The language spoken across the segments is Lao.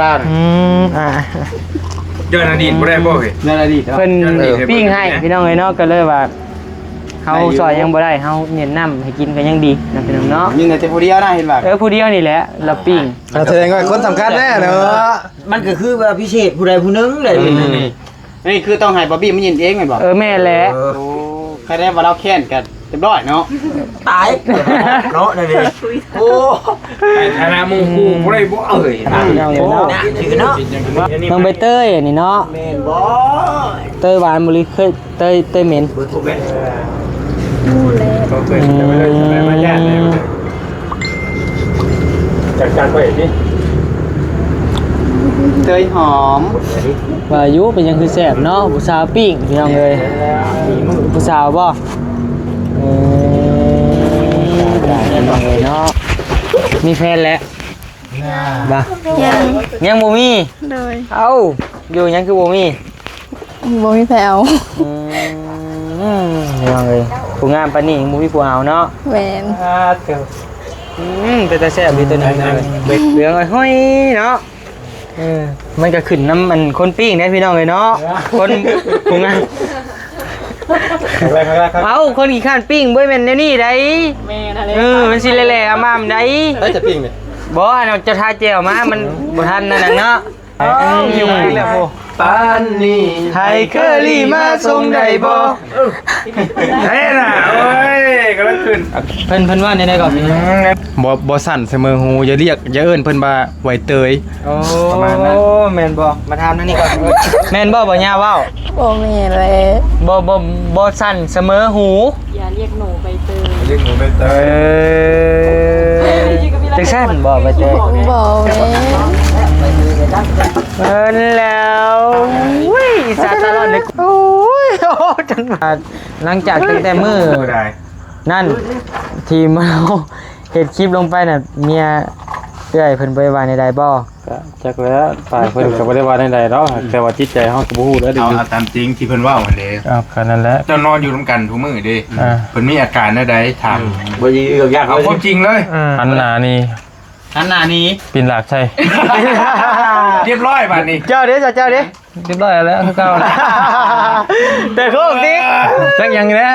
ລາວນະ ອືມ ອ່າ ຍ້ອນອະດີດບໍ່ໄດ້ບໍ່ເອີຍ? ຍ້ອນອະດີດເນາະ ເພິ່ນ ຍ້ອນອະດີດ ປີ້ງໃຫ້ພີ່ນ້ອງເອີຍເນາະ ກໍເລີຍວ່າເຮົາ ໄດ້ຢູ່ ຊ່ອຍຫຍັງບໍ່ໄດ້ ເຮົາເນັ້ນນຳໃຫ້ກິນກໍຍັງດີນະພີ່ນ້ອງເນາະ. ມີແຕ່ຜູ້ດຽວນະເຫັນວ່າ ເອີ ຜູ້ດຽວນີ້ແຫຼະລາວປີ້ງ ສະແດງວ່າຄົນສຳຄັນແດ່ເນາະ. ມັນກໍຄືວ່າພິເສດຜູ້ໃດຜູ້ໜຶ່ງໄດ໋ ອືມ ນີ້ ນີ້ຄືຕ້ອງໃຫ້ບອບບີ້ມາຍິນເອງແມ່ນບໍ່? ເອີ ແມ່ນແຫຼະ. ໂອ້ ໃຄແດ່ວ່າລາວແຄ້ນກັນ ຮຽບຮ້ອຍເນາະ ຕາຍເນາະ ນັ້ນເອງ. ໂອ້ ໃນຖານະໝູ່ຄູ່ບໍ່ໄດ້ບໍ່ເອີຍນະ ເນາະ ເນາະ ນ້ອງໃບເຕີຍນີ້ເນາະ ແມ່ນບໍ່? ເຕີຍຫວານບໍ່ ຫຼືເຄີຍເຕີຍ ເຕີຍເໝັນ? ເອີ ຮູ້ແລ້ວ ອືມ ມາຢ້ານແດ່ ຈັກ ຈັກໄວ້ນີ້ ເຕີຍຫອມ ວ່າຢູ່ເປັນຫຍັງຄືແຊບເນາະ ຜູ້ສາວປີ້ງພີ່ນ້ອງເອີຍ. ຜູ້ສາວບໍ່? ເອີ ໄດ້ພີ່ນ້ອງເອີຍເນາະ ມີແຟນແລ້ວບໍ່? ຍັງ ຍັງບໍ່ມີ. ໂດຍ ເອົ້າ ຢູ່ຫຍັງຄືບໍ່ມີ? ບໍ່ມີໃຜເອົາ. ອືມ ພີ່ນ້ອງເອີຍ ຜູ້ງາມປານນີ້ຍັງບໍ່ມີຜູ້ເອົາເນາະ. ແມ່ນ ອືມ ເປັນຕາແຊບດີຕົວນີ້ ເຫຼືອງຫ້ອຍໆເນາະ. ເອີ ມັນກໍຂຶ້ນນຳອັນຄົນປີ້ງເດ້ພີ່ນ້ອງເອີຍເນາະ ຄົນຜູ້ງາມ. ເອົ້າ ຄົນຂີ້ຄ້ານປີ້ງບໍ່ແມ່ນແນວນີ້ໃດ໋. ແມ່ນແຫຼະ ເອີ ມັນຊິແຫຼະໆອຳມາມໃດ໋. ໃຜຈະປີ້ງນີ້? ບໍ່ ອັນເຈົ້າທາແຈ່ວມາ ມັນບໍ່ທັນນັ້ນນະເນາະ. ເອົ້າ ຢູ່ໄກແລ້ວໂພ ປານນີ້ ໃຫ້ເຄີລີມາສົ່ງໄດ້ບໍ່? ເອີ ເຮັດນະ ໂອ້ຍ ກຳລັງຂຶ້ນ ເພິ່ນ ເພິ່ນວ່າແນວໃດກໍ? ອືມ ບໍ່ ບໍ່ສັ້ນສະເໝີຫູ ຢ່າລຽກ ຢ່າເອີ້ນເພິ່ນວ່າໄວເຕີຍ. ໂອ້ ປະມານນັ້ນ ແມ່ນບໍ່? ມາຖາມແນວນີ້ກ່ອນ ແມ່ນບໍ່ ບໍ່ຍາເວົ້າ? ບໍ່ແມ່ນແຫຼະ ບໍ່ ບໍ່ ບໍ່ສັ້ນສະເໝີຫູ. ຢ່າລຽກໜູໃບເຕີຍ ລຽກໜູໃບເຕີຍ. ເອີ ຈັ່ງຊັ້ນບໍ່ໃບເຕີຍ? ບໍ່ແມ່ນ ເອີ ແລ້ວ ອຸ້ຍ ອິດສາຕະຫຼອດເລີຍ. ໂອ້ຍ ໂອ້ ຈັງຫວະ ຫຼັງຈາກຕັ້ງແຕ່ມື້ນັ້ນ ທີ່ມາເຮົາເຮັດຄລິບລົງໄປນະ ເມຍເອື້ອຍເພິ່ນບໍ່ໄດ້ວ່າແນວໃດບໍ່? ກະຈັກແຫຼະ ຝ່າຍເພິ່ນກໍບໍ່ໄດ້ວ່າແນວໃດດອກ ແຕ່ວ່າຈິດໃຈເຮົາກໍບໍ່ຮູ້ແລ້ວ. ເອົາ ເອົາຕາມຈິງທີ່ເພິ່ນເວົ້າຫັ້ນເດ້. ເອົາ ກໍນັ້ນແຫຼະ ເຈົ້ານອນຢູ່ນຳກັນທຸກມື້ເດ້ ອ່າ ເພິ່ນມີອາການແນວໃດ ຖາມ ອືມ ບໍ່ຢູ່ຢາກ ເອົາຄວາມຈິງເລີຍ. ອ່າ ຫັນໜ້າໜີ ຫັນໜ້າໜີ ປິ່ນຫຼາກໃສ່ ຮຽບຮ້ອຍບາດນີ້. ເຈົ້າເດ້ ເຈົ້າເດ້ ຮຽບຮ້ອຍແລ້ວຄືເກົ່າ ແຕ່ໂຄກຕິ ຈັກຫຍັງແຫຼະ.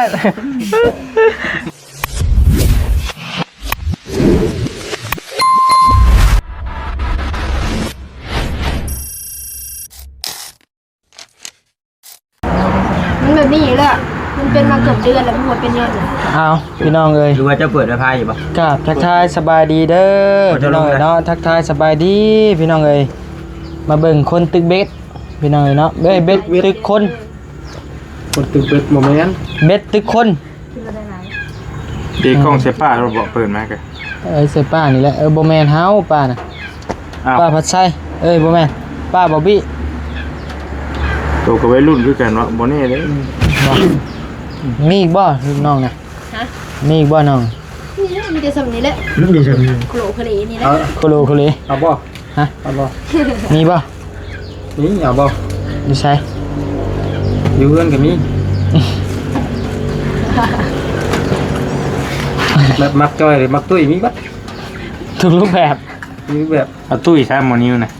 ມັນແບບນີ້ຢູ່ແລ້ວ ມັນເປັນມາເກືອບເດືອນແລ້ວ ມັນບໍ່ເປັນຍ້ອນຫຍັງ. ອ້າວ ພີ່ນ້ອງເອີຍ ຫຼືວ່າເຈົ້າເປີດໄວຟາຍຢູ່ບໍ່? ກາບທັກທາຍສະບາຍດີເດີ ພີ່ນ້ອງເອີຍເນາະ ທັກທາຍສະບາຍດີພີ່ນ້ອງເອີຍ. ມາເບິ່ງຄົນຕຶກເບັດ ພີ່ນ້ອງເອີຍເນາະ ເອີຍ ເບັດຕຶກຄົນ ຄົນຕຶກເບັດບໍ່ແມ່ນ ເບັດຕຶກຄົນ. ຕີກ້ອງໃສ່ປ້າແລ້ວບໍ່? ເປີດມາກະ ເອີຍ ໃສ່ປ້ານີ້ແຫຼະ. ເອີ ບໍ່ແມ່ນເຮົາ ປ້ານະ ອ້າວ ປ້າພັດໄຊ ເອີຍ ບໍ່ແມ່ນ ປ້າບອບບີ້. ໂຕກໍໄວລຸ້ນຄືກັນເນາະ ບໍ່ແນ່ເດ້. ອືມ ບໍ່ ມີອີກບໍ່ລຸ້ນນ້ອງນະ? ຮະ ມີອີກບໍ່ນ້ອງ? ມີ ມີແຕ່ສ່ຳນີ້ແຫຼະ ມີສ່ຳນີ້ ໂຄໂລໂຄເລນີ້ແຫຼະ. ເອົາ ໂຄໂລໂຄເລ ເອົາບໍ່? ຮະ ເອົາບໍ່? ມີບໍ່? ມີ ເອົາບໍ່? ຢູ່ໃສ? ຢູ່ເຮືອນກໍມີ. ແບບມັກຈ່ອຍ ຫຼືມັກຕຸ້ຍ ມີເບິດ ທຸກຮູບແບບ ມີແບບ. ເອົາຕຸ້ຍຊະ ໝໍນິວນະ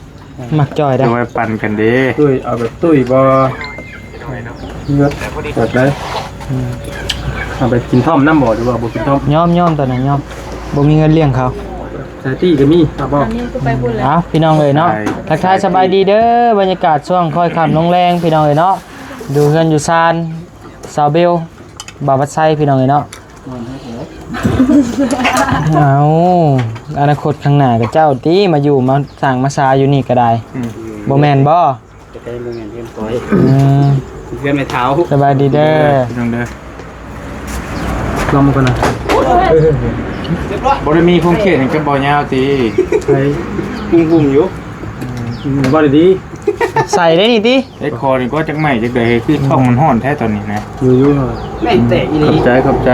ມັກຈ່ອຍໄດ໋ ເອົາໄວ້ປັ່ນກັນເດ້. ຕຸ້ຍ ເອົາແບບຕຸ້ຍບໍ່? ແບບໃດ? ເອົາໄປກິນທ້ອມນຳບໍ່ ຫຼືວ່າບໍ່ກິນທ້ອມ? ຍອມ ຍອມ ຕອນນັ້ນຍອມ ບໍ່ມີເງິນລ້ຽງເຂົາ. ສາຍຕີກໍມີ ເອົາບໍ່? ເອົາ ພີ່ນ້ອງເອີຍເນາະ ທັກທາຍສະບາຍດີເດີ. ບັນຍາກາດຊ່ວງຄ້ອຍຄ່ຳລົງແລງ ພີ່ນ້ອງເອີຍເນາະ ຢູ່ເຮືອນຢູ່ຊານສາວເບວ ບ່າວພັດໄຊ ພີ່ນ້ອງເອີຍເນາະ. ເອົາ ອະນາຄົດຂ້າງໜ້າກັບເຈົ້າຕິ ມາຢູ່ມາສ້າງມາສາຢູ່ນີ້ກໍໄດ້. ອືມ ບໍ່ແມ່ນບໍ່? ຈະໄດ້ບໍ່ແມ່ນເຮືອນຂ້ອຍ ອືມ ເຮືອນແມ່ເຖົ້າ. ສະບາຍດີເດີ ພີ່ນ້ອງເດີ. ລອງມາກ່ອນນະ. ບໍ່ໄດ້ມີຂົງເຂດຫຍັງກັບບໍ່ຍາວຕິ? ໃຜ? ກຸ້ມໆຢູ່. ອືມ ບໍ່ໄດ້ດີ ໃສ່ໄດ້ນີ້ຕິ. ໄອ້ຄໍນີ້ກໍຈັກໄໝ້ຈັກໃດ ຄືທ້ອງມັນຮ້ອນແທ້ຕອນນີ້ນະ. ຢູ່ໆ ແມ່ນແຕກອີ່ຫຼີ. ຂອບໃຈ ຂອບໃຈ.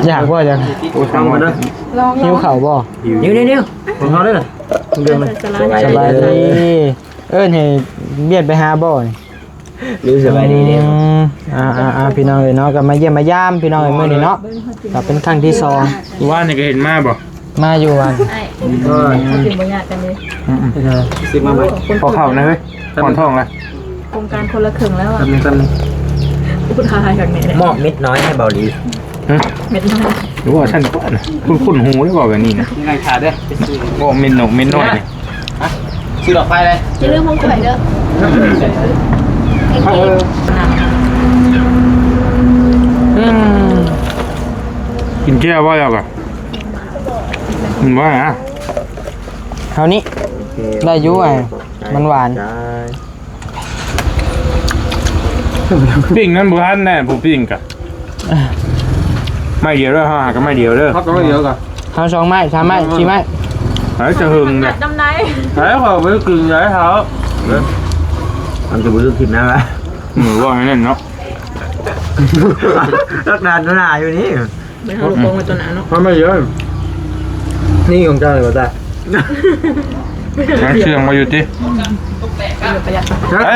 ຢາກບໍ່? ຢາກ. ໂອ້ຍ ຟັງກ່ອນເດີ. ຫິວເຂົ້າບໍ່? ຫິວໆ ຂອງເຮົາເດີ. ສະບາຍດີ. ເອີ້ນໃຫ້ບຽນໄປຫາບໍ່ນີ້? ສະບາຍດີເດ້. ອືມ ອ່າໆໆ ພີ່ນ້ອງເອີຍເນາະ ກໍມາຢ້ຽມມາຢາມ ພີ່ນ້ອງເອີຍ ມື້ນີ້ເນາະ ກໍເປັນຄັ້ງທີສອງ. ວານນີ້ກໍເຫັນມາບໍ່? ມາຢູ່ວານ. ໂອ້ຍ ເຂົາຊິບໍ່ຍາກກັນເດ້. ອືມໆ ຊື້ມາໃໝ່. ໂອ້ ຂໍເຂົ້າແດ່ເຮີ້ຍ ຮ້ອນທ້ອງລະ. ໂຄງການຄົນລະເຄິ່ງແລ້ວອະ. ແປັບໜຶ່ງ ແປັບໜຶ່ງ ອຸປະທານໃຫ້ຄັກແນ່. ມອບມິດນ້ອຍໃຫ້ເບົາຫຼີ. ຫຶ? ເມັດນ້ອຍ. ຫຼືວ່າຊັ້ນກວ່ານະ ຄຸ້ນໆຫູເດ້ເວົ້າແບບນີ້ນະ. ຍັງໄງຂາເດີ ໄປຊື້. ບໍ່ ເມັດນ້ອຍ ເມັດນ້ອຍນີ້. ຮະ? ຊື້ດອກໄຟເລີຍ. ຢ່າລືມຂອງຂ້ອຍເດີ. ເອີ. ອືມ ກິນເຈ້ຍບໍ່ແລ້ວກະ ມັນວ່ານະ ເທົ່ານີ້ ໂອເຄ ໄດ້ຢູ່ ໂອເຄ ອ້າຍ ຂອບໃຈ ມັນຫວານ. ໄດ້ ປີ້ງນັ້ນບໍ່ທັນແນ່ ຜູ້ປີ້ງກະ ໄມ້ດຽວເດີ ເຮົາຫາກັນໄມ້ດຽວເດີ ເຮົາກໍໄມ້ດຽວກະ ເຮົາສອງໄມ້ ສາມໄມ້ ສີ່ໄມ້ ໃຫ້ຈະຫຶງເດ້ ນ້ຳໃນ ໃຫ້ເຂົາໄປກິນໄດ້ເຮົາ ມັນຈະບໍ່ຖືກທິດນະ ອືມ ວ່າແນວນັ້ນເນາະ ຕັກດານຕົວໜ້າຢູ່ນີ້. ແມ່ນເຮົາລູກໂປ່ງໄວ້ຕົວໜ້າເນາະ ເອົາມາເລີຍ ນີ້ຂອງເຈົ້າເລີຍບໍ່ຕາ ຫາເຊື່ອງມາຢູ່ຕິ ປະຢັດ ໄປອະ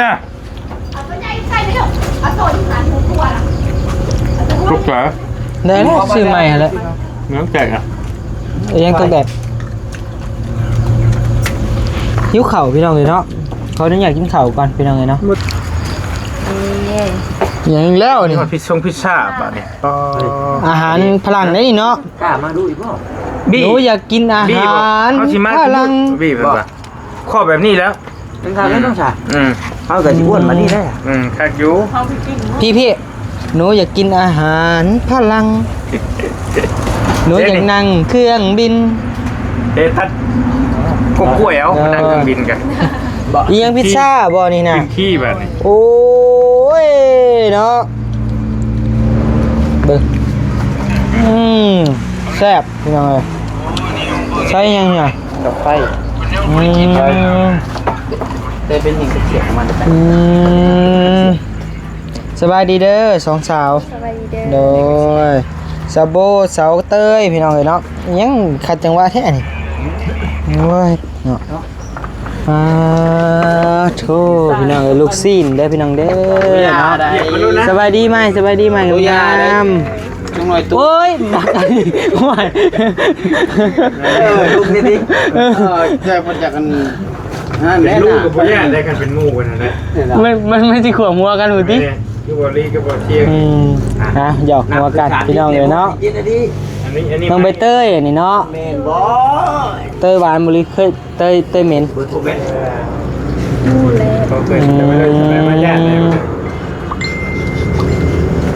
ຕົກໃຈ ໄດ້ແລ້ວ ຊື້ໃໝ່ຫັ້ນແຫຼະ ເໜືອແຕກອະ ອີຫຍັງຕົກແຕກ ຫິວເຂົ້າພີ່ນ້ອງເອີຍເນາະ ຂໍອະນຸຍາດກິນເຂົ້າກ່ອນພີ່ນ້ອງເອີຍເນາະ ເອີ ອີຫຍັງອີກແລ້ວນີ້ ພິດຊົງພິດຊາບາດນີ້ ອໍ ອາຫານຝຣັ່ງເດ້ນີ້ເນາະ ກ້າມາດູອີກບໍ່? ບີ ໜູຢາກກິນອາຫານຝຣັ່ງ ບີ ເຮົາຊິມາກິນ ບີ ເພິ່ນວ່າ ຂໍ້ແບບນີ້ແລ້ວ ເປັນຄັກແລ້ວ ອືມ ຕ້ອງສາ ອືມ ເຮົາກໍຊິອ້ວນບາດນີ້ແຫຼະ ອືມ ຄັກຢູ່ ພີ່ໆ ໜູຢາກກິນອາຫານຝຣັ່ງ ໜູຢາກນັ່ງເຄື່ອງບິນ ເຮັດຕັດກົບກ້ວຍເອົາ ເອີ ນັ່ງເຄື່ອງບິນກັນ ອີຫຍັງພິດຊາບໍ່ນີ້ນະ ກິນຂີ້ບາດນີ້ ໂອ້ຍເນາະ ເບິ່ງ ອືມ ແຊບ ພີ່ນ້ອງເອີຍ ໃສ່ຫຍັງນີ້ນະ? ດອກໄຟ ອືມ ແຕ່ເປັນຫຍັງສຽງຂອງມັນ ອືມ ສະບາຍດີເດີສອງສາວ ສະບາຍດີເດີ ໂດຍ ສາວໂບ ສາວເຕີຍ ພີ່ນ້ອງເອີຍເນາະ ຍັງຂັດຈັງຫວະແທ້ນີ້ ໂອ້ຍ ເນາະ ປາໂທ ພີ່ນ້ອງເອີຍ ລູກຊີ້ນເດີພີ່ນ້ອງເດີເນາະ ສະບາຍດີໃໝ່ ສະບາຍດີໃໝ່ງາມໆ ໂອ້ຍ ບັກອັນນີ້ ໂອ້ຍ ເອີ ລູກນີ້ຕິ ເອີ ແຕ່ບໍ່ຈັກອັນນັ້ນແຫຼະ ເປັນລູກກໍບໍ່ຢ້ານໄດ້ ຄັນເປັນໝູ່ກັນຫັ້ນແຫຼະ ມັນ ມັນ ມັນຊິຂວມຫົວກັນພຸ້ນຕິ ຄືບໍ່ລີກັບບໍ່ທຽງ ອືມ ອ່ະ ຫຍອກຫົວກັນ ພີ່ນ້ອງເອີຍເນາະ ອັນນີ້ ອັນນີ້ ນ້ອງໃບເຕີຍອັນນີ້ເນາະ ແມ່ນບໍ່ ເຕີຍຫວານບໍ່ ຫຼືເຄີຍ ເຕີຍ ເຕີຍເໝັນ ເບີໂທແມ່ນ ຮູ້ແລ້ວ ເຂົາເຄີຍ ອືມ ໄປມາຢ້ານແລ້ວ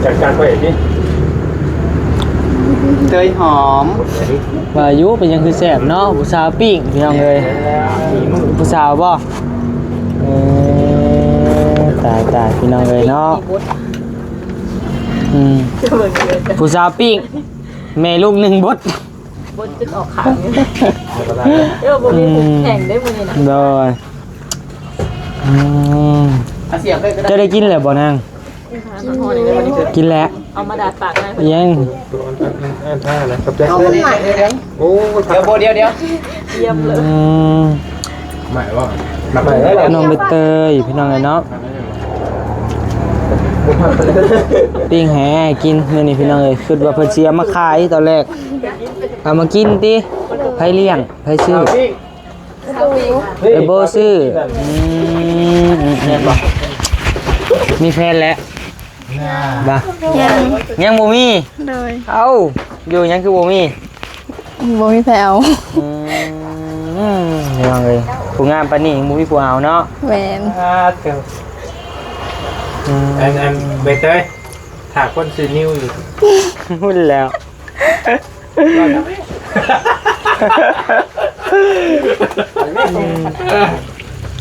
ຈັກ ຈັກໄປຕິ ເຕີຍຫອມ ວ່າຢູ່ເປັນຫຍັງຄືແຊບເນາະ ຜູ້ສາວປີ້ງ ພີ່ນ້ອງເອີຍ ຜູ້ສາວບໍ່ ເອີ ຕາຍ ຕາຍ ພີ່ນ້ອງເອີຍເນາະ ອືມ ຜູ້ສາວປີ້ງ ແມ່ລູກໜຶ່ງບົດ ບົດຈົນອອກຂາງ ເອີ ບໍ່ມີຜູ້ແຂ່ງເດ້ມື້ນີ້ນະ ໂດຍ ອືມ ເຈົ້າໄດ້ກິນແລ້ວບໍ່ນາງ? ກິນແລ້ວ ເອົາມາດາດປາກນາງ ຍັງ ເອົາມາໃໝ່ເລີຍ ໂອ້ ດຽວ ດຽວ ດຽວ ຢ້ຽມເລີຍ ອືມ ໃໝ່ບໍ່ ໃໝ່ເລີຍ ນ້ອງໃບເຕີຍ ພີ່ນ້ອງເອີຍເນາະ ປີ້ງແຫໃຫ້ອ້າຍກິນມື້ນີ້ ພີ່ນ້ອງເອີຍ ຄິດວ່າເພິ່ນຊິເອົາມາຂາຍຕອນແລກ ເອົາມາກິນຕິ ໃຜລ້ຽງ ໃຜຊື້ ເອີ ໂບຊື້ ອືມ ແມ່ນບໍ່ ມີແຟນແລ້ວ ບໍ່ ຍັງ ຍັງບໍ່ມີ ໂດຍ ເອົ້າ ຢູ່ຫຍັງຄືບໍ່ມີ ບໍ່ມີໃຜເອົາ ອືມ ພີ່ນ້ອງເອີຍ ຜູ້ງາມປານນີ້ຍັງບໍ່ມີຜູ້ເອົາເນາະ ແມ່ນ ອືມ ອັນ ອັນ ໃບເຕີຍ ຖ້າຄົນຊື່ນິວຢູ່ ພຸ້ນແລ້ວ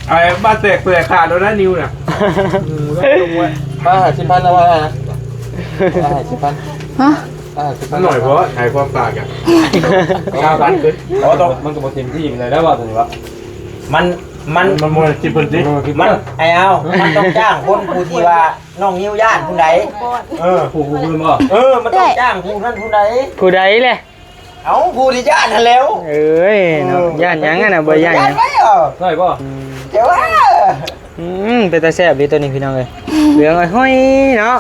ເອົາໄປບາດແຕກເປືອຍຂາດໂລດນະນິວນະ ອືມ ມາຫ້າສິບພັນ ເອົາມາຫ້າສິບພັນ ຮະ ຫ້າສິບພັນ ໜ້ອຍໂພດ ຂາຍຄວາມປາກອະ ຊາວພັນຂຶ້ນ ອໍ ມັນກໍບໍ່ເຕັມທີ່ປານໃດແລ້ວວ່າຕົວນີ້ວະ ມັນ ມັນ ມັນບໍ່ໄດ້ຄິດເພິ່ນຕິ ມັນ ໄອ້ອາວ ມັນຕ້ອງຈ້າງຄົນຜູ້ທີ່ວ່າ ນ້ອງນິວຢ້ານຜູ້ໃດ ເອີ ຜູ້ ຜູ້ອື່ນບໍ່ ເອີ ມັນຕ້ອງຈ້າງຜູ້ນັ້ນຜູ້ໃດ ຜູ້ໃດແຫຼະ ເອົ້າ ຜູ້ທີ່ຢ້ານຫັ້ນແຫຼ້ວ ເອີຍເນາະ ເອີ ຢ້ານຫຍັງຫັ້ນນະ ບໍ່ຢ້ານຫຍັງ ຢ້ານໄປເອີ ໄດ້ບໍ່ ອືມ ແຕ່ວ່າ ອືມ ເປັນຕາແຊບເດ້ຕົວນີ້ພີ່ນ້ອງເອີຍ ເຫຼືອງຫ້ອຍໆເນາະ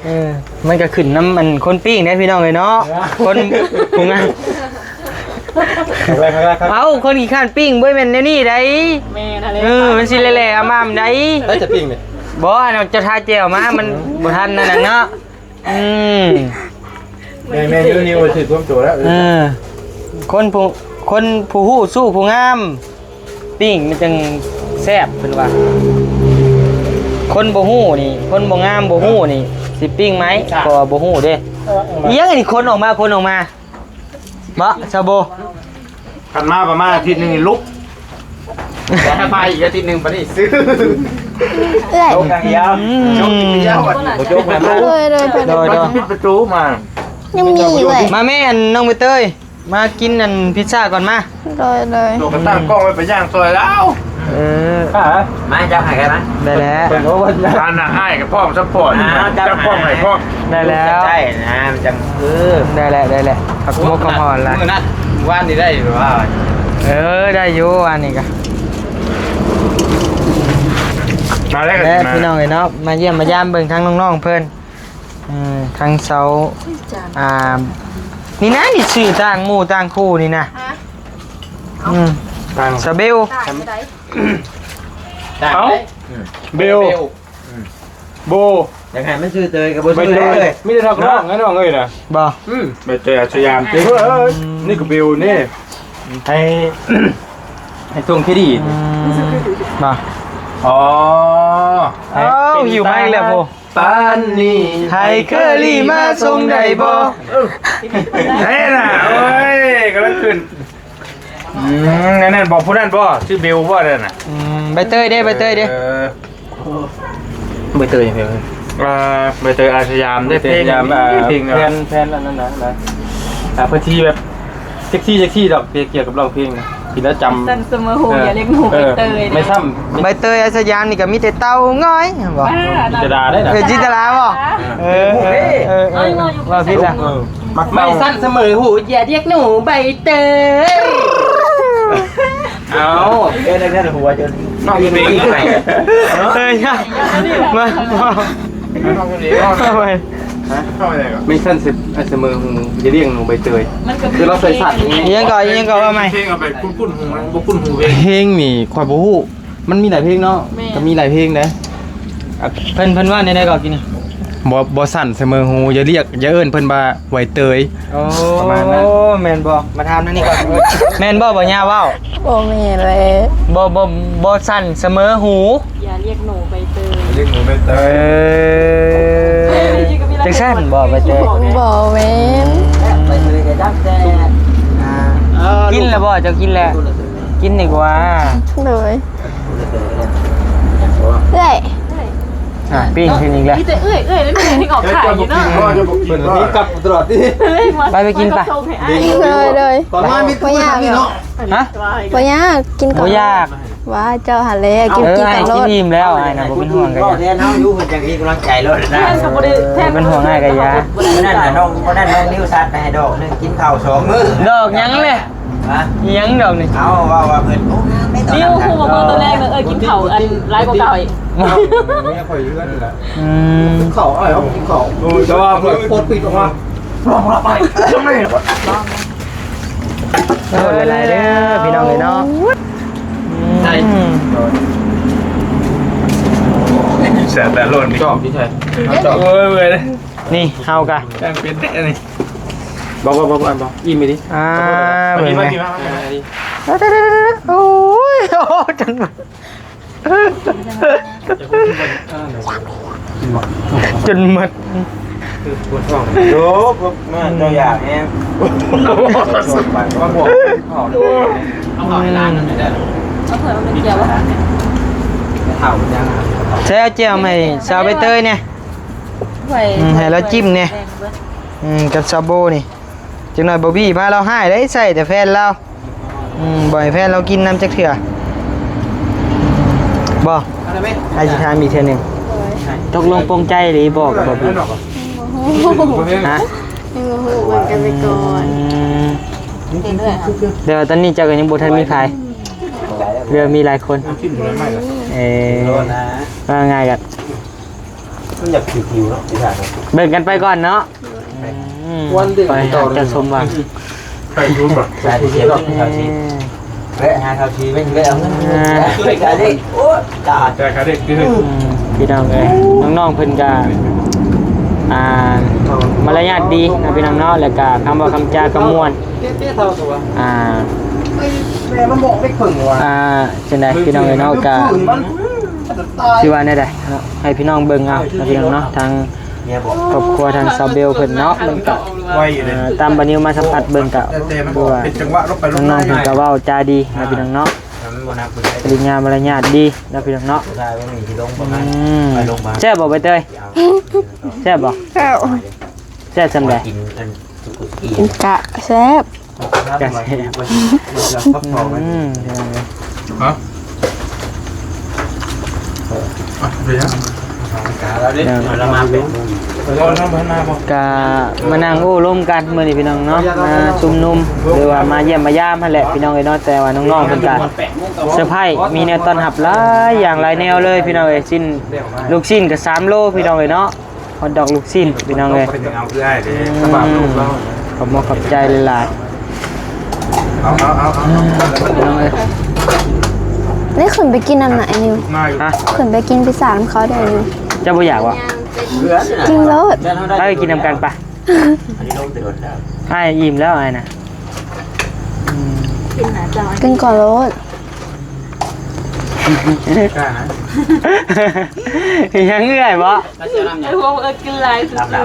ເອີ ມັນກໍຂຶ້ນນຳອັນຄົນປີ້ງເດ້ພີ່ນ້ອງເອີຍເນາະ ຄົນຜູ້ງາມ ເອົາ ຄົນຂີ້ຄ້ານປີ້ງບໍ່ແມ່ນແນວນີ້ໃດ. ແມ່ນຫັ້ນແຫຼະ ເອີ ມັນຊິແຫຼະໆອຳໆໃດ. ໃຜຈະປີ້ງນີ້? ບໍ່ ອັນເຈົ້າທາແຈ່ວມາ ມັນບໍ່ທັນນັ້ນນະເນາະ. ອືມ ແມ່ນໆ ຢູ່ນີ້ວ່າຖືກຄວາມໂຕແລ້ວ. ເອີ ຄົນຜູ້ ຄົນຜູ້ຮູ້ສູ້ຜູ້ງາມ ປີ້ງມັນຈັ່ງແຊບເພິ່ນວ່າ. ຄົນບໍ່ຮູ້ນີ້ ຄົນບໍ່ງາມບໍ່ຮູ້ນີ້ ຊິປີ້ງໄໝ? ເພາະວ່າບໍ່ຮູ້ເດ້. ອີຫຍັງອັນນີ້ ຄົນອອກມາ ຄົນອອກມາ ບໍ່ ຊາໂບ? ຄັນມາປະມານອາທິດໜຶ່ງນີ້ລຸກ ແລ້ວມາອີກອາທິດໜຶ່ງປານນີ້ຊື້ ເອື້ອຍ ໂຈກຢ່າງດຽວ ອືມ ໂຈກຢ່າງດຽວ ບໍ່ໂຈກແລ້ວ. ໂດຍ ໂດຍ ໂດຍ ໂດຍ ປິດປະຕູມາ ຍັງມີເອື້ອຍ. ມາແມ່ ອັນນ້ອງໃບເຕີຍ ມາກິນອັນພິດຊາກ່ອນມາ. ໂດຍ ໂດຍ ໂຕກະຕັ້ງກ້ອງໄວ້ໄປຍ່າງຊ່ອຍລາວ. ເອີ ມາຈັບໃຫ້ກັນນະ ໄດ້ແລ້ວ. ອັນນ່າ ອ້າຍກໍພ້ອມຊັບພອດ ອ່າ ຈັບກ້ອງໃຫ້ພ້ອມ ໄດ້ແລ້ວ ໄດ້ນະ ມັນຈັ່ງ ເອີ ໄດ້ແລ້ວ ໄດ້ແລ້ວ. ເອົາໝົກຄຳຮອນລະ ມື້ນັ້ນວານນີ້ໄດ້ຢູ່ວ່າ. ເອີ ໄດ້ຢູ່ວານນີ້ກະ ມາແລ້ວ ແລະ ພີ່ນ້ອງເອີຍເນາະ ມາຢ້ຽມມາຢາມເບິ່ງທາງນ້ອງໆເພິ່ນ. ເອີ ທາງເຊົາ ອ່າ ນີ້ນະ ນີ້ຊື່ຕ່າງໝູ່ຕ່າງຄູ່ນີ້ນະ. ຮະ? ອືມ ຕ່າງ ສະເບວ ຕ່າງໃດ? ຕ່າງໃດ? ເບວ ເບວ ອືມ ໂບ ຢາກໃຫ້ມັນຊື່ເຕີຍກໍບໍ່ຊື່ເລີຍ ມີແຕ່ນັກຮ້ອງ ເນາະ ນ້ອງເອີຍນະ. ບໍ່ ອືມ ໃບເຕີຍອາສະຍາມຕິ. ເອີ ນີ້ກໍເບວນີ້ ໃຫ້ ໃຫ້ສົ່ງເຄດີດ. ອືມ ບໍ່ ອໍ ເອົາ ຫິວມາອີກແລ້ວໂພ. ປານນີ້ໃຫ້ເຄີລີມາສົ່ງໄດ້ບໍ່? ເອີ ເຮັດນະ ໂອ້ຍ ກຳລັງຂຶ້ນ. ອືມ ນັ້ນໆ ບໍ່ ຜູ້ນັ້ນບໍ່ ຊື່ເບວບໍ່ນັ້ນນະ? ອືມ ໃບເຕີຍເດ້ ໃບເຕີຍເດ້. ເອີ ໃບເຕີຍ ເອີ ອ່າ ໃບເຕີຍອາສະຍາມເດ້. ເພງ ເພງ ອ່າ ເພງ ແຜ່ນ ແຜ່ນອັນນັ້ນນະ ນະ ອ່າ ເພິ່ນຊິແບບ ເຊັກຊີ ເຊັກຊີດອກ ກ່ຽວກັບຮ້ອງເພງນະ ກິນແລ້ວຈຳ. ຊັ້ນສະເໝີຫູ ເອີ ຢ່າລຽກໜູ ເອີ ໃບເຕີຍ ແມ່ນຊ້ຳ ໃບເຕີຍອາສະຍາມນີ້ກໍມີແຕ່ເຕົ້າງອຍ ບໍ່ ຈິນຕະລາໄດ້ນະ. ເອີ ຈິນຕະລາບໍ່? ເອີ ເອີ ເອີ ເອີ ເວົ້າຜິດລະ. ເອີ ມັກ ໄມ້ສັ້ນສະເໝີຫູ ຢ່າລຽກໜູໃບເຕີຍ. ເອົາ ເອີ້ນແຕ່ຫົວຈົນນ້ອງເປັນໄປ. ເອີຍ ມາ ມາ ເຂົ້າໄປ ຮະ? ເຂົ້າໄປໄດ້ກໍ ໄມ້ສັ້ນສະ ສະເໝີຫູ ຢ່າລຽກໜູໃບເຕີຍ ຄືລາວໃສ່ສັດ. ອີຫຍັງກໍ ອີຫຍັງກໍ ວ່າໃໝ່. ເພງເອົາໄປຄຸ້ນໆຫູ ບໍ່ຄຸ້ນຫູເພງ. ເພງນີ້ຂ້ອຍບໍ່ຮູ້ ມັນມີຫຼາຍເພງເນາະ. ແມ່ນ ກໍມີຫຼາຍເພງເດ້. ອ່ະ ເພິ່ນ ເພິ່ນວ່າແນວໃດກໍກິນນີ້? ບໍ່ ບໍ່ສັ້ນສະເໝີຫູ ຢ່າລຽກ ຢ່າເອີ້ນເພິ່ນວ່າໄວເຕີຍ. ໂອ້ ປະມານນັ້ນ ແມ່ນບໍ່? ມາຖາມທາງນີ້ກ່ອນ ແມ່ນບໍ່ ບໍ່ຍ່າເວົ້າ? ບໍ່ແມ່ນແຫຼະ ບໍ່ ບໍ່ ບໍ່ສັ້ນສະເໝີຫູ ຢ່າລຽກໜູໃບເຕີຍ ລຽກໜູໃບເຕີຍ. ເອີ ຈັ່ງຊັ້ນບໍ່ໃບເຕີຍ? ບໍ່ແມ່ນ ໃບເຕີຍກໍຈັກແຕ່ ອ່າ ກິນແລ້ວບໍ່? ເຈົ້າກິນແລ້ວ ກິນດີກວ່າ. ໂດຍ ເອື້ອຍ ອ່ະ ປີ້ງຂຶ້ນອີກແລ້ວ. ມີແຕ່ເອື້ອຍ ເອື້ອຍ ແລ້ວແມ່ຍັງອອກຂາຍຢູ່ເນາະ. ເພິ່ນນີ້ກັບຕະຫຼອດຕິ. ໄປ ໄປກິນໄປ. ໂດຍ ໂດຍ ປະມານມີຜູ້ທຳນີ້ເນາະ. ຮະ? ບໍ່ຢາກ ກິນກ່ອນ. ບໍ່ຢາກ ວ່າເຈົ້າຫັ້ນແຫຼະ ກິນ ເອີ ກິນກ່ອນໂລດ. ກິນອີ່ມແລ້ວ ອ້າຍນະ ບໍ່ເປັນຫ່ວງກໍຢ່າ. ແທນເຮົາຢູ່ ເພິ່ນຈັ່ງກິນກຳລັງໃຈໂລດນະ. ແທນກໍບໍ່ໄດ້ ເອີ ເພິ່ນເປັນຫ່ວງອ້າຍກໍຢ່າ. ນັ້ນນະ ນ້ອງ ນັ້ນນ້ອງນິວສັດໃຫ້ດອກໜຶ່ງ ກິນເຂົ້າສອງມື້. ດອກຫຍັງແຫຼະ? ຮະ? ອີຫຍັງດອກນີ້? ເອົາ ເວົ້າວ່າເພິ່ນ ໂອ້ ງາມເດ້. ນິວ ຮູ້ບໍ່ ມື້ຕອນແລກເນາະ ເອີ ກິນເຂົ້າອັນຫຼາຍກວ່າເກົ່າອີກ. ເມຍຂ້ອຍຢູ່ເຮືອນນີ້ແຫຼະ. ອືມ ກິນເຂົ້າ ອ້າຍເຮົາກິນເຂົ້າ. ໂດຍ ແຕ່ວ່າເພິ່ນໂພດປິດອອກມາ ໂອ້ ຫຼາຍໆເດີ ພີ່ນ້ອງເອີຍເນາະ. ໃສ່ ອືມ ແຊບແຕ່ລົ້ນ ຈອກທີ່ໃສ່ ຈອກ ໂອ້ຍ ເມື່ອຍເດ້. ນີ້ເຮົາກະ ແກງເປັນແທ້ນີ້. ບໍ່ ບໍ່ ບໍ່ ບໍ່ ອີ່ມໄປດິ. ອ່າ ເບິ່ງແດ່. ໂອ້ຍ ໂອ້ ຈົນໝົດ ຈົນໝົດ. ໂອ້ ມາເຈົ້າຢາກແຮງ. ເອົາເຂົ້າໃຫ້ຫຼານນັ້ນແດ່. ເອົາເຂົ້າໃຫ້ມັນເປັນແຈ່ວ. ເຂົ້າຍັງ ໃສ່ເອົາແຈ່ວໃຫ້ສາວໃບເຕີຍແດ່. ອືມ ໃຫ້ລາວຈິ້ມແດ່. ອືມ ກັບຊາໂບນີ້ ຈັກໜ້ອຍບອບບີ້ພາລາວຮ້າຍເດ້ ໃສ່ແຕ່ແຟນລາວ. ອືມ ບໍ່ໃຫ້ແຟນລາວກິນນຳຈັກເທື່ອ. ບໍ່ ອ້າຍຊິຖາມອີກເທື່ອໜຶ່ງ ຕົກລົງປົງໃຈອີ່ຫຼີບໍ່ກັບບອບບີ້? ຮະ? ຍັງບໍ່ຮູ້ ເບິ່ງກັນໄປກ່ອນ. ອືມ ແຕ່ວ່າຕອນນີ້ເຈົ້າກໍຍັງບໍ່ທັນມີໃຜ ຫຼືວ່າມີຫຼາຍຄົນ? ເອີ ວ່າງ່າຍກໍ ມັນຢາກຊິຫິວເນາະ ເບິ່ງກັນໄປກ່ອນເນາະ. ອືມ ຄວນດຶງ ໄປຫາເຈົ້າສົມຫວັງ. ໄປຢູ່ບໍ່? ສາຍເສຍລົດເຂົາຊິແວະຫາເຂົາຊິແວະເອົາເງິນ ອ່າ ໄປກະເດັກ ໂອ້ ຕາຍ ແຕ່ກະເດັກຄື ອືມ ພີ່ນ້ອງເອີຍ ນ້ອງໆເພິ່ນກະ ອ່າ ມາລະຍາດດີເນາະ ພີ່ນ້ອງເນາະ ແລ້ວກະຄຳເວົ້າຄຳຈາກະມ່ວນ ອ່າ ອ່າ ຈັ່ງໃດພີ່ນ້ອງເອີຍເນາະ ກະ ຊິວ່າແນວໃດເນາະ ໃຫ້ພີ່ນ້ອງເບິ່ງເອົາເນາະ ພີ່ນ້ອງເນາະ ທາງ ຄອບຄົວທາງສາວເບວເພິ່ນເນາະ ມັນກະ ເອີ ຕາມບ່າວນິວມາສຳຜັດເບິ່ງກະ ຄືວ່າ ນ້ອງໆເພິ່ນກະເວົ້າຈາດີເນາະ ພີ່ນ້ອງເນາະ ກິລິຍາມາລະຍາດດີເນາະ ພີ່ນ້ອງເນາະ ອືມ ແຊບບໍ່ໃບເຕີຍ? ແຊບບໍ່? ແຊບ ແຊບສ່ຳໃດ? ກະແຊບ ກະແຊບ ອືມ ຮະ? ອ່ະ ເປັນຫຍັງ? ກະມານັ່ງໂອ້ລົມກັນມື້ນີ້ພີ່ນ້ອງເນາະ ມາຊຸມນຸມ ຫຼືວ່າມາຢ້ຽມມາຢາມຫັ້ນແຫຼະພີ່ນ້ອງເອີຍເນາະ ແຕ່ວ່ານ້ອງໆເພິ່ນກະເຊີໄພ ມີແນວຕ້ອນຮັບຫຼາຍຢ່າງຫຼາຍແນວເລີຍພີ່ນ້ອງເອີຍ ຊີ້ນ ລູກຊີ້ນກະສາມໂລພີ່ນ້ອງເອີຍເນາະ. ຮອດດອກລູກຊີ້ນພີ່ນ້ອງເອີຍ ເອົາຄືອ້າຍເດ້ ອືມ ຂອບໃຈຫຼາຍໆ ເອົາໆໆໆ ພີ່ນ້ອງເອີຍ ໄດ້ຂຶ້ນໄປກິນນຳນະໄອ້ນິວ ຮະ ຂຶ້ນໄປກິນພິຊານຳເຂົາເດີ້ ເຈົ້າບໍ່ຢາກບໍ່? ກິນໂລດ ໄປກິນນຳກັນປະ ອ້າຍອີ່ມແລ້ວອ້າຍນະ ອືມ ກິນກ່ອນໂລດ. ຍັງເອື້ອຍບໍ່? ໄອ້ພວກເອີ້ນກິນຫຼາຍຊື່ໆ ເອີ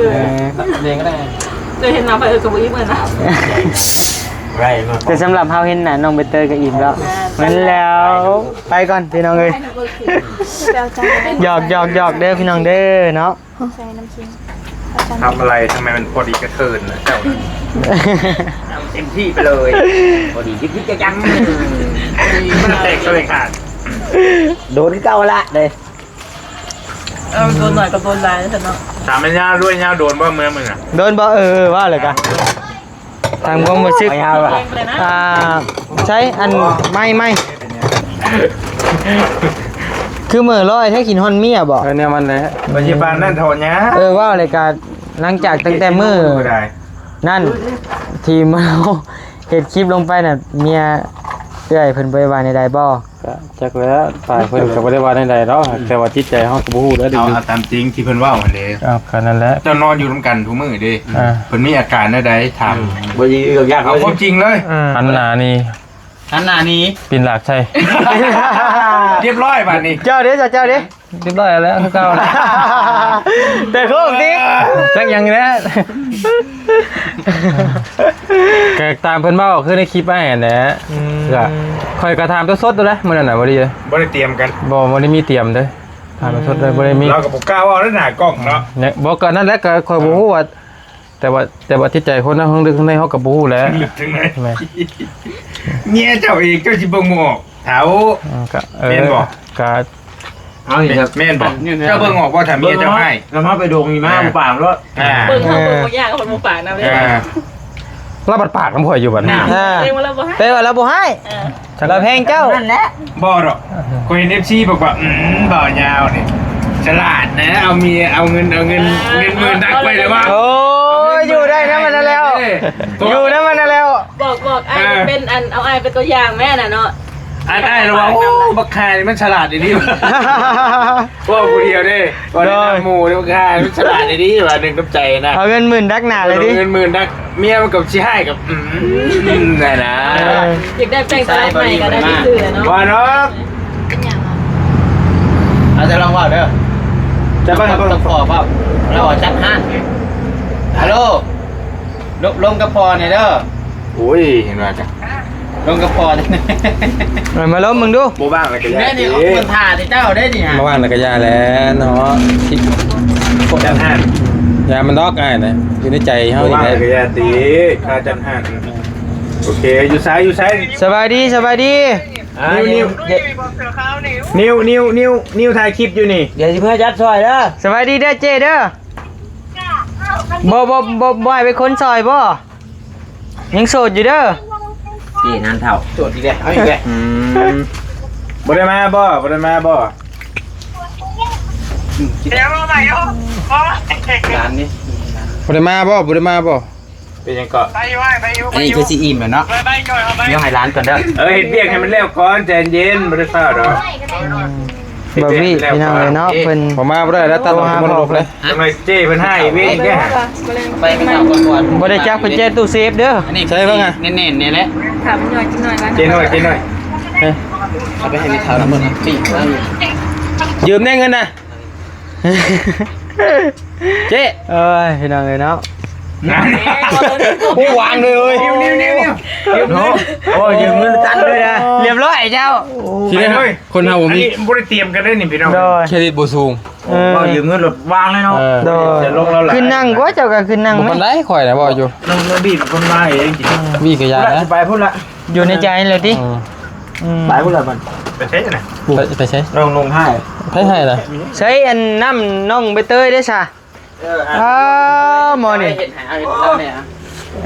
ເອີ ເຫັນໜ້າໄປເອີ້ນກໍບໍ່ອີ່ມເອີ້ນນະ ແຕ່ສຳລັບເຮົາເຫັນໜ້ານ້ອງໃບເຕີຍກໍອີ່ມແລ້ວ ແມ່ນແລ້ວ ໄປກ່ອນພີ່ນ້ອງເອີຍ ຫຍອກໆໆເດີພີ່ນ້ອງເດີເນາະ. ໃສ່ນ້ຳເຄັມ ທຳອະໄລ ທຳໄມມັນພໍດີກະເທີນນະເຈົ້ານະ ເຕັມທີ່ໄປເລີຍ ພໍດີຢິກໆຈັກໆ ມັນແຕກເລີຍຂາດ ໂດນເກົ່າລະເດ້ ເອີ ໂດນໜ້ອຍກັບໂດນຫຼາຍຊັ້ນເນາະ ຖາມແມ່ນຍາວດ້ວຍ ຍາວໂດນບໍ່ເມືອມື້ນະ ໂດນບໍ່? ເອີ ເອີ ວ່າແລ້ວກະ ຕາມຄວາມຮູ້ສຶກ ໄປຫາວ່າ ອ່າ ໃຊ້ອັນໄມ້ ໄມ້ ຄືເມີ້ລອຍແທ້ ກິນຮອດເມຍບໍ່? ເອີ ແນວມັນແຫຼະ ບໍ່ຊິປານນັ້ນເທາະຍາ ເອີ ເວົ້າແລ້ວກະ ຫຼັງຈາກຕັ້ງແຕ່ມື້ນັ້ນ ທີ່ເຮົາເຮັດຄລິບລົງໄປນະ ເມຍເອື້ອຍເພິ່ນບໍ່ໄດ້ວ່າແນວໃດບໍ່? ກະຈັກແຫຼະ ຝ່າຍເພິ່ນກໍບໍ່ໄດ້ວ່າແນວໃດດອກ ແຕ່ວ່າຈິດໃຈເຮົາກໍບໍ່ຮູ້ເດີ ເອົາ ເອົາຕາມຈິງທີ່ເພິ່ນເວົ້າຫັ້ນເດ້ ເອົາ ກໍນັ້ນແຫຼະ ເຈົ້ານອນຢູ່ນຳກັນທຸກມື້ເດ້ ອ່າ ເພິ່ນມີອາການແນວໃດຖາມ ອືມ ບໍ່ຢູ່ຢາກ ເອົາຄວາມຈິງເລີຍ ອ່າ ຫັນໜ້າໜີ ຫັນໜ້າໜີ ປິ່ນຫຼາກໃສ່ ຮຽບຮ້ອຍບາດນີ້ ເຈົ້າເດ້ ເຈົ້າເດ້ ຮຽບຮ້ອຍແລ້ວຄືເກົ່າ ແຕ່ໂຄກຕິ ຈັກຫຍັງແຫຼະ ກໍຕາມເພິ່ນເວົ້າຄືໃນຄລິບອ້າຍຫັ້ນແຫຼະ ອືມ ກໍຂ້ອຍກໍຖາມສົດໆໂລດແຫຼະ ມື້ນັ້ນນະ ບໍ່ໄດ້ ບໍ່ໄດ້ຕຽມກັນ ບໍ່ ບໍ່ໄດ້ມີຕຽມເດ້ ຖາມສົດໆເລີຍ ບໍ່ໄດ້ມີ ລາວກໍບໍ່ກ້າເວົ້າໃນໜ້າກ້ອງເນາະ ແນະ ບໍ່ ກໍນັ້ນແຫຼະ ກໍຂ້ອຍບໍ່ຮູ້ວ່າ ແຕ່ວ່າ ແຕ່ວ່າຈິດໃຈຄົນເນາະ ເທິງເລິກເທິງໃນເຮົາກໍບໍ່ຮູ້ແຫຼະ ເທິງເລິກເທິງໃນ ແມ່ນ ເມຍເຈົ້າເອງເຈົ້າຊິເບິ່ງບໍ່ອອກ ເຖົ້າ ອືມ ກໍ ເອີ ແມ່ນບໍ່? ກໍ ເອົາອີກແລ້ວ ແມ່ນບໍ່? ເຈົ້າເບິ່ງອອກບໍ່ ຖ້າເມຍເຈົ້າຮ້າຍ? ລະມາໄປດົງນີ້ມາ ອ່າ ບໍ່ປາກໂລດ ອ່າ ເບິ່ງເຮົາເບິ່ງບໍ່ຍາກ ເພິ່ນບໍ່ປາກນຳເດ້ ອ່າ ລະບັດປາກນຳຂ້ອຍຢູ່ບັດນີ້ ອ່າ ແປວ່າລະບໍ່ຮ້າຍ ແປວ່າລະບໍ່ຮ້າຍ ເອີ ລະແພງເຈົ້າ ນັ້ນແຫຼະ ບໍ່ດອກ ຂ້ອຍເຫັນເອັຟຊີບອກວ່າ ອືມ ບ່າວຍາວນີ້ ສະຫຼາດນະ ເອົາເມຍ ເອົາເງິນ ເອົາເງິນ ອ່າ ເງິນໝື່ນດັກໄວ້ແລ້ວວ່າ ໂອ້ຍ ຢູ່ໄດ້ນຳມັນນັ້ນແລ້ວ ເອີ ຢູ່ນຳມັນນັ້ນແລ້ວ ບອກ ບອກອ້າຍ ອ່າ ເປັນອັນ ເອົາອ້າຍເປັນຕົວຢ່າງແມ້ນະເນາະ ອັນອ້າຍລະວ່າ ໂອ້ ບັກຫ່ານີ້ມັນສະຫຼາດອີ່ຫຼີ ເວົ້າຜູ້ດຽວເດ້ ບໍ່ໄດ້ນຳໝູ່ເດ້ ບັກຫ່າມັນສະຫຼາດອີ່ຫຼີວ່າ ໜຶ່ງນ້ຳໃຈນະ ເອົາເງິນໝື່ນດັກໜ້າເລີຍຕິ ເອົາເງິນໝື່ນດັກ ເມຍມັນກໍຊິຮ້າຍກັບ ອືມ ນັ້ນນະ ເອີ ຢາກໄດ້ແປງຕະລັບໃໝ່ກໍໄດ້ຊື່ໆເນາະ ວ່າເນາະ ເປັນຫຍັງເນາະ ເອົາແຕ່ລອງເວົ້າເດີ ຈະເບິ່ງ ເບິ່ງ ຕ້ອງຂໍເວົ້າ ລາວວ່າຈັດຮ້ານ ຮັລໂຫຼ ລົມ ລົມກັບພໍ່ແດ່ເດີ ໂອ້ຍ ເຫັນວ່າກະ ລົມກັບພໍ່ແດ່ ເອີ ມາລົມເບິ່ງດູ ບໍ່ວ່າງແລ້ວກະຢ່າຕິ ເພິ່ນຖ້າແຕ່ເຈົ້າເດ້ນີ້ ບໍ່ວ່າງແລ້ວກະຢ່າແຫຼະເນາະ ຈັດຮ້ານ ຢ່າມັນດອກອ້າຍນະ ຢູ່ໃນໃຈເຮົານີ້ແຫຼະ ບໍ່ວ່າງແລ້ວກະຢ່າຕິ ຄ່າຈັດຮ້ານ ໂອເຄ ຢູ່ໃສ ຢູ່ໃສ ສະບາຍດີ ສະບາຍດີ ອ່າ ນິວ ນິວ ນິວ ນິວ ນິວ ຖ່າຍຄລິບຢູ່ນີ້ ດຽວຊິເມືອຈັດຊ່ອຍເດີ ສະບາຍດີເດີເຈ້ເດີ ບໍ່ ບໍ່ ບໍ່ ບໍ່ໃຫ້ເປັນຄົນຊ່ອຍບໍ່? ຍັງໂສດຢູ່ເດີ ເຈ້ນານເຖົ້າ ໂສດອີກແລ້ວ ເອົາອີກແລ້ວ ອືມ ບໍ່ໄດ້ມາບໍ່? ບໍ່ໄດ້ມາບໍ່? ດຽວມາໃໝ່ຢູ່ ບໍ່ ຮ້ານນີ້ ບໍ່ໄດ້ມາບໍ່? ບໍ່ໄດ້ມາບໍ່? ເປັນຫຍັງເກາະ? ອັນນີ້ຄືຊິອີ່ມແລ້ວເນາະ. ດຽວໃຫ້ຫຼານກ່ອນເດີ. ເອີ ເຮັດວຽກໃຫ້ມັນແລ້ວກ່ອນ ໃຈເຢັນ ບໍ່ໄດ້ຟ້າວດອກ. ອືມ ບ່າວວີ ພີ່ນ້ອງເອີຍເນາະ ເພິ່ນ ບໍ່ມາບໍ່ໄດ້ແລ້ວ ຕັດອອກໝົດເລີຍ. ຈັກໜ່ອຍເຈ້ເພິ່ນໃຫ້ອີກເດ້. ໄປໄປເອົາກ່ອນ. ບໍ່ໄດ້ຈັກ ເພິ່ນແຈກຕູ້ເຊຟເດີ. ໃສ່ເບິ່ງອະ ແໜ້ນໆ ນີ້ແຫຼະ. ຖາມໜ້ອຍ ເຈ້ນ້ອຍ ເຈ້ນ້ອຍ ເອີ ເອົາໄປໃຫ້ແມ່ເຖົ້ານຳເບິ່ງ. ຢືມແດ່ເງິນນະ. ເຈ້ ເອີຍ ພີ່ນ້ອງເອີຍເນາະ. ໂອ້ ວາງເລີຍເອີຍ. ໂອ້ ຢືມເງິນຕັນເລີຍນະ. ຮຽບຮ້ອຍເຈົ້າ. ຊິໄດ້ ຄົນເຮົາບໍ່ມີ ອັນນີ້ບໍ່ໄດ້ຕຽມກັນເດ້ນີ້ພີ່ນ້ອງ. ໂດຍ ເຄຣດິດບໍ່ສູງ. ເອີ ເວົ້າຢືມເງິນລົດວາງເລີຍເນາະ. ເອີ ໂດຍ ຂຶ້ນນັ່ງກວ່າ ເຈົ້າກໍຂຶ້ນນັ່ງ. ບໍ່ປານໃດ ຂ້ອຍນະເວົ້າຢູ່. ນ້ອງ ນ້ອງບີບເປັນຄົນວ່າເອງ. ບີກະຢ່ານະ ຊິໄປພຸ້ນລະ. ຢູ່ໃນໃຈແລ້ວຕິ? ອືມ ອືມ ໄປພຸ້ນລະບັດ. ໄປໃສນະ? ໄປ ໄປໃສ? ນ້ອງ ນ້ອງໃຫ້ ໃຜໃຫ້ລະ? ໃຊ້ອັນນ້ຳນ້ອງໃບເຕີຍເດ້ຊະ. ເອີ ອ້າວ ໝໍນີ້ ເຮັດໃຫ້ ເອົາເຮັດໃຫ້ເຮົາແດ່.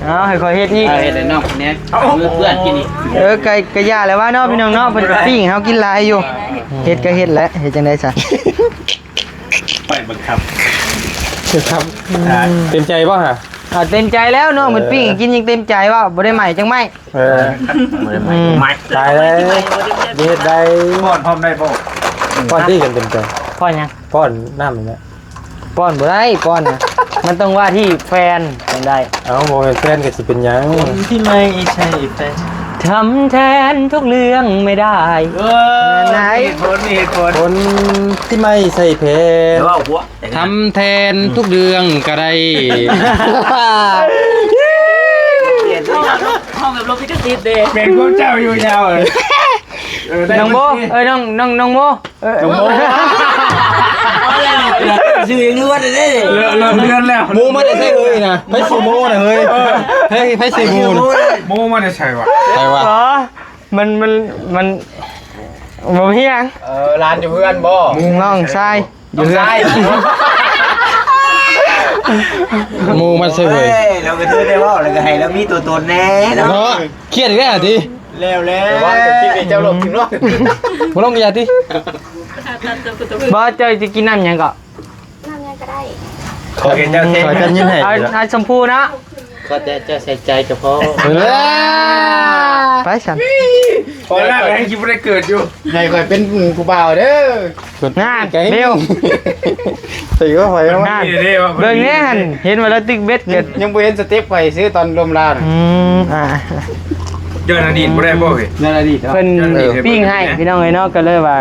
ເອົາ ໃຫ້ຂ້ອຍເຮັດອີກ. ເອີ ເຮັດໃຫ້ນ້ອງແດ່ ເອົາ ມື້ເພື່ອນກິນອີກ. ເອີ ກະ ກະຢ່າແລ້ວວ່າເນາະ ພີ່ນ້ອງເນາະ ເພິ່ນປີ້ງໃຫ້ເຮົາກິນຫຼາຍຢູ່. ເຮັດກະເຮັດແຫຼະ ເຮັດຈັ່ງໃດຊະ. ໄປບັງຄັບ ບັງຄັບ. ອືມ ເຕັມໃຈບໍ່ຫະ? ອ່າ ເຕັມໃຈແລ້ວ ນ້ອງເພິ່ນປີ້ງໃຫ້ກິນຍັງເຕັມໃຈເວົ້າ ບໍ່ໄດ້ໃໝ່ຈັກໄມ້. ເອີ ອືມ ຕາຍແລ້ວ ເຮັດໄດ້. ປ້ອນພ້ອມໄດ້ບໍ່? ປ້ອນຕິກັນເຕັມໃຈ. ປ້ອນຫຍັງ? ປ້ອນນ້ຳນີ້ແຫຼະ. ປ້ອນບໍ່ໄດ້ ປ້ອນນະ ມັນຕ້ອງວ່າທີ່ແຟນຈັ່ງໄດ້. ເອົ້າ ບໍ່ແມ່ນແຟນກໍຊິເປັນຫຍັງ? ຄົນທີ່ໄມ່ໃຊ່ແຟນ ທຳແທນທຸກເລື່ອງໄມ່ໄດ້. ເອີ ມີເຫດຜົນ ມີເຫດຜົນ. ຄົນທີ່ໄມ່ໃຊ່ແຟນ ເວົ້າຫົວ ທຳແທນທຸກເລື່ອງກໍໄດ້. ເຮົາແບບລົບລິຂະສິດເດ້. ແມ່ນພວກເຈົ້າຢູ່ຍາວເອີຍ. ເອີ ນ້ອງໂບ ເອີ ນ້ອງ ນ້ອງ ນ້ອງໂມ ເອີ ນ້ອງໂມ ຊື່ຍັງລວດເດ້. ເລີ່ມ ເລີ່ມເດືອນແລ້ວ. ໂມມາແຕ່ໃສເອີຍນະ? ໃຜຊື່ໂມນະເຮີ້ຍ? ເອີ ໃຜ ໃຜຊື່ໂມນະ? ໂມມາແຕ່ໃສວະ? ໃສວະ? ອໍ ມັນ ມັນ ມັນບໍ່ມີຫຍັງ. ເອີ ຫຼານຢູ່ເຮືອນບໍ່? ນ້ອງຊາຍ ຢູ່ເຮືອນ. ໂມມາແຕ່ໃສເອີຍ? ເອີຍ ລາວກໍຖືໄດ້ເວົ້າ ແລ້ວກໍໃຫ້ລາວມີຕົວຕົນແດ່ເນາະ. ເນາະ ຄຽດອີກແລ້ວຕິ? ແລ້ວແລ້ວ ວ່າແຕ່ທີ່ເຈົ້າລົບຖິ້ມເນາະ. ບໍ່ລົງກໍຢ່າຕິ. ບໍ່ ເຈົ້າຊິກິນນ້ຳຫຍັງເກາະ? ນ້ຳຫຍັງກໍໄດ້. ຂໍໃຫ້ເຈົ້າເທ ຂໍໃຫ້ເຈົ້າຍິນໃຫ້ ເອົາ ເອົາຊົມພູເນາະ. ຂໍແຕ່ເຈົ້າໃສ່ໃຈກໍພໍ. ເອີ ໄປຊັ້ນ. ຂໍລາກແຮງຊິບໍ່ໄດ້ເກີດຢູ່. ໃຫ້ຂ້ອຍເປັນຜູ້ບ່າວເດີ. ນານ ເບວ ໄປວ່າໄປວ່າ ນານ ເບິ່ງແດ່ຫັ້ນ ເຫັນວ່າລາວຕຶກເບັດ ຍັງ ຍັງບໍ່ເຫັນສະເຕັບຂ້ອຍຊື້ຕອນລົມລາວນະ. ອືມ ອ່າ ຍ້ອນອະດີດບໍ່ໄດ້ບໍ່ເວີຍ? ຍ້ອນອະດີດເນາະ. ເພິ່ນ ເອີ ປີ້ງໃຫ້ພີ່ນ້ອງເອີຍເນາະ ກໍເລີຍວ່າ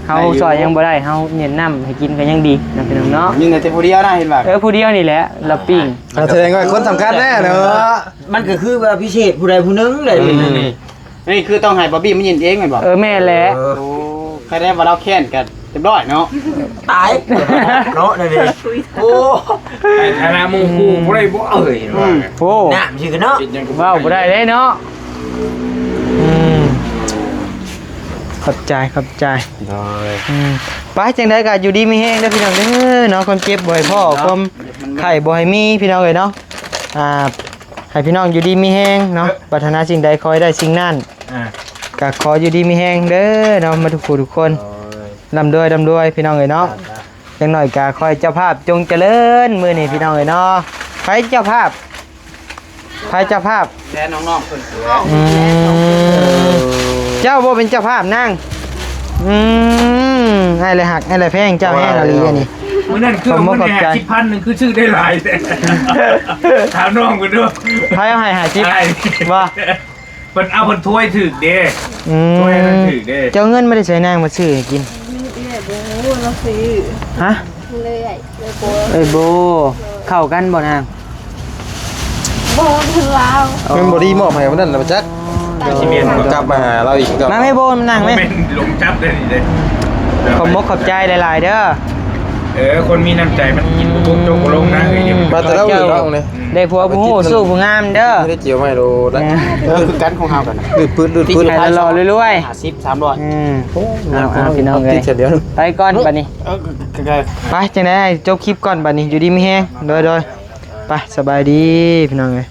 ເຮົາຊ່ອຍຫຍັງບໍ່ໄດ້ ເຮົາເຢັນນ້ຳໃຫ້ກິນກໍຍັງດີເນາະ ພີ່ນ້ອງເນາະ. ຍິນແຕ່ຜູ້ດຽວນະ ເຫັນວ່າ ເອີ ຜູ້ດຽວນີ້ແຫຼະລາວປີ້ງ. ອ່າ ສະແດງວ່າຄົນສຳຄັນແດ່ເນາະ. ມັນກໍຄືວ່າພິເສດຜູ້ໃດຜູ້ໜຶ່ງໄດ໋. ອືມ ນີ້ຄືຕ້ອງໃຫ້ບອບບີ້ມາຍິນເອງແມ່ນບໍ່? ເອີ ແມ່ນແຫຼະ. ເອີ ໂອ້ ໃຄແດ່ວ່າລາວແຄ້ນກໍຮຽບຮ້ອຍເນາະ. ຕາຍເນາະ ນັ້ນເດ້. ໂອ້ ໃນຖານະໝູ່ຄູ່ບໍ່ໄດ້ບໍ່ເອີຍ. ອືມ ໂອ້ ນ້ຳຊື່ກັນເນາະ ເວົ້າບໍ່ໄດ້ເດ້ເນາະ. ອືມ ຂອບໃຈ ຂອບໃຈ. ໂດຍ ອືມ ໄປ ຈັ່ງໃດກໍຢູ່ດີມີແຮງເດີພີ່ນ້ອງເດີເນາະ. ຄວາມເຈັບບໍ່ໃຫ້ພໍ້ ຄວາມໄຂ້ບໍ່ໃຫ້ມີພີ່ນ້ອງເອີຍເນາະ. ອ່າ ໃຫ້ພີ່ນ້ອງຢູ່ດີມີແຮງເນາະ ເອີ ປາດຖະໜາສິ່ງໃດຂໍໃຫ້ໄດ້ສິ່ງນັ້ນ. ອ່າ ກໍຂໍຢູ່ດີມີແຮງເດີເນາະ ມາທຸກຜູ້ທຸກຄົນ. ໂດຍ ລ່ຳລວຍ ລ່ຳລວຍ ພີ່ນ້ອງເອີຍເນາະ. ຢ່າງໜ້ອຍກໍຂໍໃຫ້ເຈົ້າພາບຈົ່ງຈະເລີນມື້ນີ້ ພີ່ນ້ອງເອີຍເນາະ. ໃຜເຈົ້າພາບ? ໃຜເຈົ້າພາບ? ແລະນ້ອງໆເພິ່ນ. ອືມ ເຈົ້າບໍ່ເປັນເຈົ້າພາບນາງ. ອືມ ອ້າຍລະຮັກ ອ້າຍລະແພງ ເຈົ້າແຮງອີ່ຫຼີອັນນີ້. ມື້ນັ້ນຄືເອົາເງິນໃຫ້ຫ້າສິບພັນໜຶ່ງ ຄືຊື້ໄດ້ຫຼາຍແທ້. ຖາມນ້ອງເພິ່ນດູ. ໃຜເອົາໃຫ້ຫ້າສິບ? ອ້າຍ ບໍ່ ເພິ່ນເອົາ ເພິ່ນຖ້ວຍຖືກເດ້. ອືມ ຖ້ວຍນັ້ນຖືກເດ້. ເຈົ້າເງິນມາແຕ່ໃສນາງມາຊື້ໃຫ້ກິນ? ເອື້ອຍບໍ່ຮູ້ລາວຊື້. ຮະ? ເອື້ອຍ ເອື້ອຍໂບ. ເອື້ອຍໂບ ເຂົ້າກັນບໍ່ນາງ? ບໍ່ ຄືລາວ. ເງິນບໍ່ດີມອບໃຫ້ມື້ນັ້ນລະຈັກ. ຊິແມ່ນ ກັບມາຫາລາວອີກ. ມາແມ່ໂບ ມານັ່ງແມ່. ບໍ່ແມ່ນລົງຈັບເດ້ນີ້ເດ້. ຂອບມົກຂອບໃຈຫຼາຍໆເດີ. ເອີ ຄົນມີນ້ຳໃຈມັນກິນບໍ່ຈົບບໍ່ລົງນະ. ເອີຍ ມາແຕ່ລະອື່ນເນາະນີ້. ໄດ້ຜົວຜູ້ຮູ້ສູ້ຜູ້ງາມເດີ. ໄດ້ຈຽວໃໝ່ໂລດ. ເອີ ຄືກັນຂອງເຮົາກັນ. ລືດປືດ ລືດປືດ ໃຫ້ຫຼໍ່ໆລວຍໆ. ຫ້າສິບ ສາມຮ້ອຍ. ອືມ ໂອ້ ເອົາ ເອົາ ພີ່ນ້ອງເອີຍ ໄປກ່ອນບັດນີ້. ເອີ ໄປ ຈັ່ງໃດໃຫ້ຈົບຄລິບກ່ອນບັດນີ້. ຢູ່ດີມີແຮງ. ໂດຍ ໂດຍ ໄປ ສະບາຍດີພີ່ນ້ອງເອີຍ.